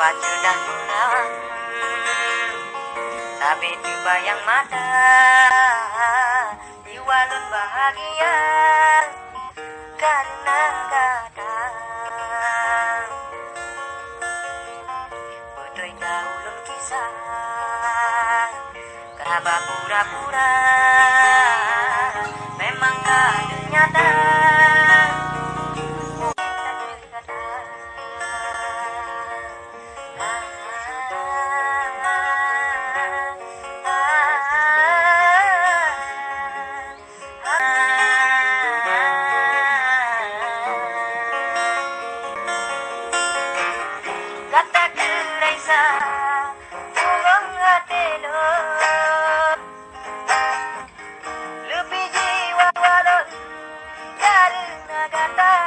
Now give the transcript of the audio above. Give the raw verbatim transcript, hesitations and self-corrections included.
Pacu dan bunga, tapi terbayang mata. Jiwa lôn bahagia karena gata. Beutôi tahu lôn kisah, kaba pura-pura, memang ka nyata. Gata keuh Raisa, bungong até lôn. Leubeh jiwa lôn kareuna gata.